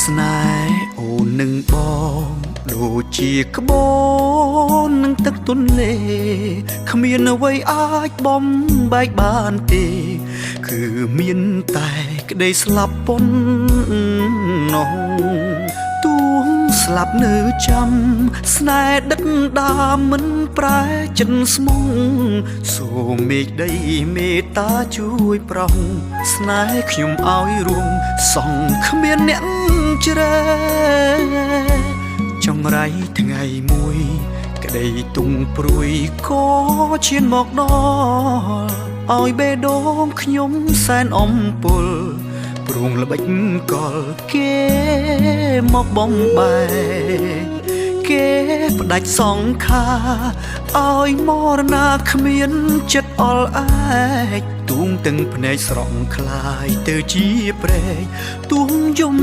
ស្នេហ៍អូននឹងបងដូចជាក្បូននឹងទឹកទន្លេគ្មានអ្វីអាចបំបែកបានទេគឺមានតែក្តីស្លាប់ប៉ុណ្ណោះទួងស្លាប់នៅចាំស្នេហ៍ដិតដាមមិនប្រែចិត្តស្មងសូមមេឃដីមេត្តាជួយប្រោះស្នេហ៍ខ្ញុំឲ្យរួមសងគ្មានអ្នកជ្រែចង្រៃថ្ងៃមួយក្តីទុងព្រួយក៏ឈានមកដល់ឲ្យបេះដូងខ្ញុំសែនអំពុលព្រួងល្បិចកលគេមកបំបែកគេផ្ដាច់សង្ខាឲ្យមរណាគ្មានចិត្តអល់ឯកទូងទាំងភ្នែកស្រង់คล้ายទៅជាព្រែកទួងយំ។